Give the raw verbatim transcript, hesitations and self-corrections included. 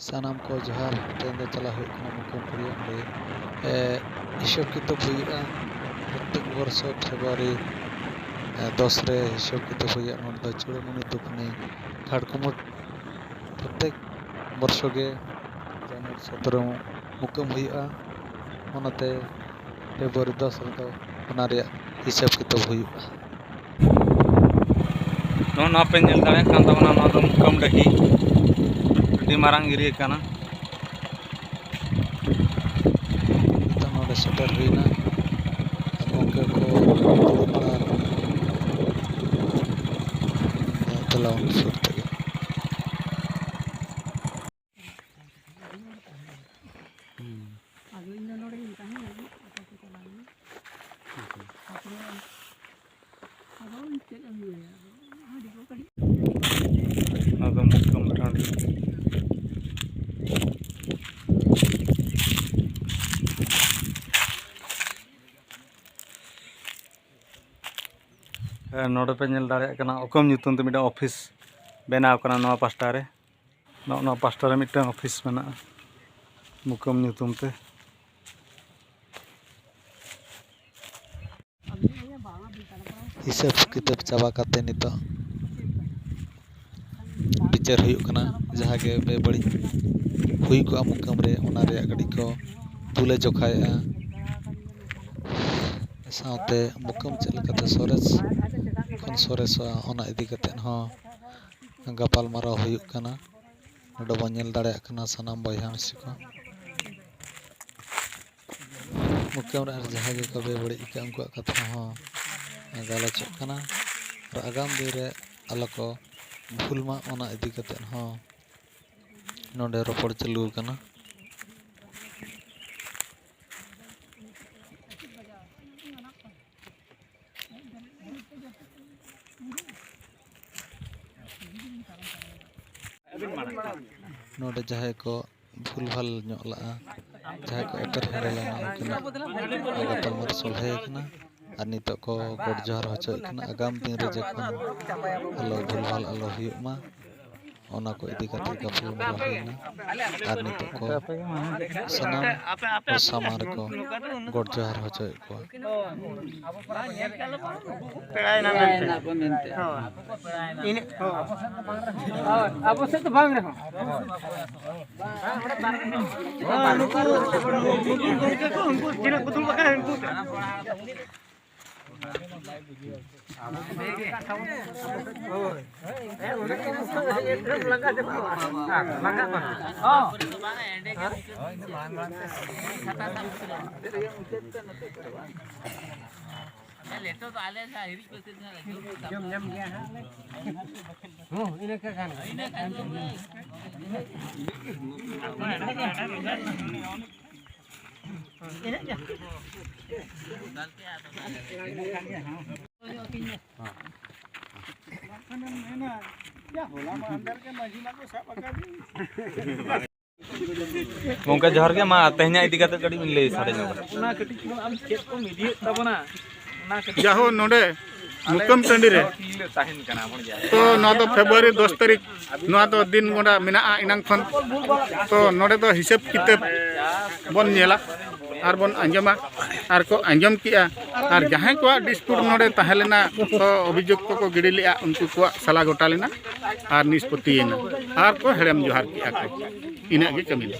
ᱥᱟᱱᱟᱢ ᱠᱚ ᱡᱚᱦᱟᱨ᱾ ᱛᱮᱦᱮᱧ ᱫᱚ ᱪᱟᱞᱟᱣ ᱦᱩᱭᱩᱜ ᱠᱟᱱᱟ ᱢᱩᱠᱩᱢᱯᱩᱨᱤ᱾ ᱚᱸᱰᱮ, ᱮ, ᱦᱤᱥᱟᱹᱵ ᱠᱤᱛᱟᱹᱵ ᱦᱩᱭᱩᱜᱼᱟ᱾ ᱯᱨᱚᱛᱮᱠ ᱵᱚᱨᱥᱚ ᱯᱷᱮᱵᱽᱨᱩᱣᱟᱨᱤ, ᱮ, ᱫᱚᱥ ᱨᱮ ᱦᱤᱥᱟᱹᱵ ᱠᱤᱛᱟᱹᱵ ᱦᱩᱭᱩᱜᱼᱟ᱾ ᱱᱚᱰᱮ ᱫᱚ ᱪᱩᱲᱟᱹᱢᱩᱱᱤ ᱫᱩᱯᱱᱤ ᱜᱷᱟᱴᱠᱩᱢᱩᱴ ᱯᱨᱚᱛᱮᱠ ᱵᱚᱨᱥᱚ ᱜᱮ ᱡᱟᱱᱩᱣᱟᱨᱤ ᱥᱚᱛᱨᱚ ᱢᱩᱠᱩᱢ ᱦᱩᱭᱩᱜᱼᱟ᱾ ᱚᱱᱟᱛᱮ ᱯᱷᱮᱵᱽᱨᱩᱣᱟᱨᱤ ᱫᱚᱥ ᱨᱮᱫᱚ ᱚᱱᱟ ᱨᱮᱭᱟᱜ ᱦᱤᱥᱟᱹᱵ ᱠᱤᱛᱟᱹᱵ ᱦᱩᱭᱩᱜᱼᱟ᱾ ᱱᱚᱜᱼᱚ ᱱᱚᱣᱟ ᱯᱮ ᱧᱮᱞ ᱫᱟᱲᱮᱭᱟᱜ ᱠᱟᱱ ᱛᱟᱵᱚᱱᱟ, ᱱᱚᱣᱟ ᱫᱚ ᱢᱩᱠᱟᱢ ᱰᱟᱹᱦᱤ, ᱟᱹᱰᱤ ᱢᱟᱨᱟᱝ ᱮᱨᱤᱭᱟ ᱠᱟᱱᱟ᱾ ᱱᱤᱛᱚᱜ ᱱᱚᱰᱮ ᱥᱮᱴᱮᱨ ᱦᱩᱭᱱᱟ᱾ ᱟᱨ ᱜᱚᱢᱠᱮ ᱠᱚ ᱫᱩᱲᱩᱵ ᱵᱟᱲᱟ ᱟᱠᱟᱱᱟ᱾ ᱫᱮᱞᱟ ᱵᱚᱱ ᱥᱩᱨ ᱛᱮᱜᱮ᱾ ᱟᱫᱚ ᱤᱧ ᱫᱚ ᱱᱚᱰᱮ ᱜᱤᱧ ᱛᱟᱦᱮᱱᱟ, ᱚᱠᱟ ᱠᱚ ᱪᱟᱞᱟᱣ ᱮᱱᱟ᱾ ᱛᱟᱨᱯᱚᱨᱮ ᱟᱫᱚ ᱪᱮᱫ ᱮᱢ ᱞᱟᱹᱭᱟ, ᱟᱫᱚ ᱦᱟᱺᱰᱤ ᱠᱚ ᱠᱟᱹᱴᱤᱡ᱾ ᱟᱫᱚ ᱢᱩᱠᱷᱭᱟᱹ ᱢᱚᱴᱷᱟ ᱨᱮ᱾ ᱦᱮᱸ, ᱱᱚᱰᱮ ᱯᱮ ᱧᱮᱞ ᱫᱟᱲᱮᱭᱟᱜ ᱠᱟᱱᱟ, ᱚᱠᱚᱢ ᱧᱩᱛᱩᱢ ᱛᱮ ᱢᱤᱫᱴᱟᱝ ᱚᱯᱷᱤᱥ ᱵᱮᱱᱟᱣ ᱠᱟᱱᱟ ᱱᱚᱣᱟ ᱯᱟᱥᱴᱟ ᱨᱮ᱾ ᱱᱚᱜᱼᱚ ᱱᱚᱣᱟ ᱯᱟᱥᱴᱟ ᱨᱮ ᱢᱤᱫᱴᱟᱝ ᱚᱯᱷᱤᱥ ᱢᱮᱱᱟᱜᱼᱟ, ᱢᱩᱠᱟᱹᱢ ᱧᱩᱛᱩᱢ ᱛᱮ᱾ ᱦᱤᱥᱟᱹᱵ ᱠᱤᱛᱟᱹᱵ ᱪᱟᱵᱟ ᱠᱟᱛᱮ ᱱᱤᱛᱚᱜ ᱵᱤᱪᱟᱹᱨ ᱦᱩᱭᱩᱜ ᱠᱟᱱᱟ, ᱡᱟᱦᱟᱸ ᱜᱮ ᱵᱮᱵᱟᱹᱲᱤᱡ ᱦᱩᱭ ᱠᱚᱜᱼᱟ ᱢᱩᱠᱟᱹᱢ ᱨᱮ, ᱚᱱᱟ ᱨᱮᱭᱟᱜ ᱠᱟᱹᱴᱤᱡ ᱠᱚ ᱛᱩᱞᱟᱹ ᱡᱚᱠᱷᱟᱭᱮᱫᱼᱟ᱾ ᱥᱟᱶᱛᱮ ᱢᱩᱠᱟᱹᱢ ᱪᱮᱫ ᱞᱮᱠᱟᱛᱮ ᱥᱚᱨᱮᱥ ᱠᱷᱚᱱ ᱥᱚᱨᱮᱥᱚᱜᱼᱟ, ᱚᱱᱟ ᱤᱫᱤ ᱠᱟᱛᱮ ᱦᱚᱸ ᱜᱟᱯᱟᱞ ᱢᱟᱨᱟᱣ ᱦᱩᱭᱩᱜ ᱠᱟᱱᱟ᱾ ᱱᱚᱰᱮ ᱵᱚᱱ ᱧᱮᱞ ᱫᱟᱲᱮᱭᱟᱜ ᱠᱟᱱᱟ ᱥᱟᱱᱟᱢ ᱵᱚᱭᱦᱟ ᱢᱤᱥᱤ ᱠᱚ᱾ ᱢᱩᱠᱟᱹᱢ ᱨᱮ ᱟᱨ ᱡᱟᱦᱟᱸᱭ ᱜᱮᱠᱚ ᱵᱮᱵᱟᱹᱲᱤᱡ ᱟᱠᱟᱫ, ᱩᱱᱠᱩᱣᱟᱜ ᱠᱟᱛᱷᱟ ᱦᱚᱸ ᱜᱟᱞᱚᱪᱚᱜ ᱠᱟᱱᱟ᱾ ᱟᱨ ᱟᱜᱟᱢ ᱫᱤᱱ ᱨᱮ ᱟᱞᱚ ᱠᱚ ᱵᱷᱩᱞ ᱢᱟ, ᱚᱱᱟ ᱤᱫᱤ ᱠᱟᱛᱮ ᱦᱚᱸ ᱱᱚᱰᱮ ᱨᱚᱯᱚᱲ ᱪᱟᱹᱞᱩ ᱟᱠᱟᱱᱟ᱾ ᱱᱚᱰᱮ ᱡᱟᱦᱟᱸᱭ ᱠᱚ ᱵᱷᱩᱞ ᱵᱷᱟᱞ ᱧᱚᱜ ᱞᱟᱜᱼᱟ, ᱡᱟᱦᱟᱸᱭ ᱠᱚ ᱮᱯᱮᱨ ᱦᱮᱸᱰᱮ ᱞᱮᱱᱟ, ᱩᱱᱠᱤᱱᱟᱜ ᱜᱟᱯᱟᱞᱢᱟᱨᱟᱣ ᱥᱚᱞᱦᱮ ᱟᱠᱟᱱᱟ᱾ ᱟᱨ ᱱᱤᱛᱚᱜ ᱠᱚ ᱜᱚᱰ ᱡᱚᱦᱟᱨ ᱦᱚᱪᱚᱭᱮᱫ ᱠᱟᱱᱟ, ᱟᱜᱟᱢ ᱫᱤᱱ ᱨᱮ ᱡᱮᱠᱷᱚᱱ ᱟᱞᱚ ᱵᱷᱩᱞ ᱵᱷᱟᱞ ᱟᱞᱚ ᱦᱩᱭᱩᱜ ᱢᱟ᱾ ᱚᱱᱟ ᱠᱚ ᱤᱫᱤ ᱠᱟᱛᱮ ᱜᱟᱯᱟᱞᱢᱟᱨᱟᱣ ᱦᱩᱭᱱᱟ᱾ ᱟᱨ ᱱᱤᱛᱚᱜ ᱠᱚ ᱥᱟᱱᱟᱢ ᱠᱚ ᱥᱟᱢᱟᱝ ᱨᱮᱠᱚ ᱜᱚᱰ ᱡᱚᱦᱟᱨ ᱦᱚᱪᱚᱭᱮᱫ ᱠᱚᱣᱟ᱾ ᱯᱮᱲᱟᱭᱮᱱᱟ ᱢᱮᱱᱛᱮ᱾ ᱦᱳᱭ᱾ ᱤᱱᱟᱹ-, ᱦᱳᱭ᱾ ᱦᱳᱭ, ᱟᱵᱚ ᱥᱮᱫ ᱫᱚ ᱵᱟᱝ ᱨᱮᱦᱚᱸ᱾ ᱦᱳᱭ, ᱱᱩᱠᱩ, ᱱᱩᱠᱩ ᱜᱚᱢᱠᱮ ᱠᱚ, ᱩᱱᱠᱩ ᱛᱤᱱᱟᱹᱜ ᱠᱚ ᱫᱩᱲᱩᱵ ᱟᱠᱟᱱᱟ, ᱩᱱᱠᱩ᱾ ᱡᱚᱢ ᱧᱟᱢ ᱜᱮᱭᱟ ᱦᱟᱸᱜ᱾ ᱦᱩᱸ, ᱤᱱᱟᱹ ᱠᱚ ᱜᱟᱱ ᱜᱮᱭᱟ᱾ ᱵᱟᱠᱷᱟᱱᱮᱢ ᱢᱮᱱᱟ, ᱭᱟ, ᱦᱚᱞᱟ ᱢᱟᱦᱫᱮᱨ ᱜᱮ ᱢᱟᱹᱡᱷᱤ ᱢᱟ ᱠᱚ ᱥᱟᱵ ᱟᱠᱟᱫᱮ᱾ ᱜᱚᱝᱠᱮ, ᱡᱚᱦᱟᱨ ᱜᱮ᱾ ᱢᱟ, ᱛᱮᱦᱮᱧᱟᱜ ᱤᱫᱤ ᱠᱟᱛᱮ ᱠᱟᱹᱴᱤᱡ ᱵᱤᱱ ᱞᱟᱹᱭ ᱥᱟᱰᱮ ᱧᱚᱜ ᱠᱟᱜᱼᱟ᱾ ᱚᱱᱟ ᱠᱟᱹᱴᱤᱡ ᱪᱩᱞᱩᱝ ᱟᱢ ᱪᱮᱫ ᱠᱚᱢ ᱤᱫᱤᱭᱮᱫ ᱛᱟᱵᱚᱱᱟ, ᱚᱱᱟ ᱠᱟᱹᱴᱤᱡ ᱡᱟᱦᱳ, ᱱᱚᱰᱮ ᱟᱞᱮ ᱢᱩᱠᱟᱹᱢ ᱴᱟᱺᱰᱤ ᱨᱮ᱾ ᱛᱤ ᱞᱮ ᱛᱟᱦᱮᱱ ᱠᱟᱱᱟ ᱵᱚᱱ ᱡᱟ᱾ ᱛᱚ, ᱱᱚᱣᱟ ᱫᱚ ᱯᱷᱮᱵᱽᱨᱩᱣᱟᱨᱤ ᱫᱚᱥ ᱛᱟᱹᱨᱤᱠᱷ, ᱱᱚᱣᱟ ᱫᱚ ᱫᱤᱱ ᱜᱚᱸᱰᱟ ᱢᱮᱱᱟᱜᱼᱟ ᱮᱱᱟᱝ ᱠᱷᱚᱱ᱾ ᱛᱚ, ᱱᱚᱰᱮ ᱫᱚ ᱦᱤᱥᱟᱹᱵ ᱠᱤᱛᱟᱹᱵ ᱵᱚᱱ ᱧᱮᱞᱟ ᱟᱨ ᱵᱚᱱ ᱟᱸᱡᱚᱢᱟ, ᱟᱨ ᱠᱚ ᱟᱸᱡᱚᱢ ᱠᱮᱜᱼᱟ᱾ ᱟᱨ ᱡᱟᱦᱟᱸᱭ ᱠᱚᱣᱟᱜ ᱰᱤᱥᱯᱩᱴ ᱱᱚᱰᱮ ᱛᱟᱦᱮᱸ ᱞᱮᱱᱟ, ᱛᱚ, ᱚᱵᱷᱤᱡᱳᱜᱽ ᱠᱚᱠᱚ ᱜᱤᱰᱤ ᱞᱮᱜᱼᱟ, ᱩᱱᱠᱩ ᱠᱚᱣᱟᱜ ᱥᱟᱞᱟ ᱜᱚᱴᱟ ᱞᱮᱱᱟ ᱟᱨ ᱱᱤᱥᱯᱚᱛᱤᱭᱮᱱᱟ ᱟᱨ ᱠᱚ ᱦᱮᱲᱮᱢ ᱡᱚᱦᱟᱨ ᱠᱮᱜᱼᱟ ᱠᱚ᱾ ᱤᱱᱟᱹᱜ ᱜᱮ ᱠᱟᱹᱢᱤ ᱫᱚ᱾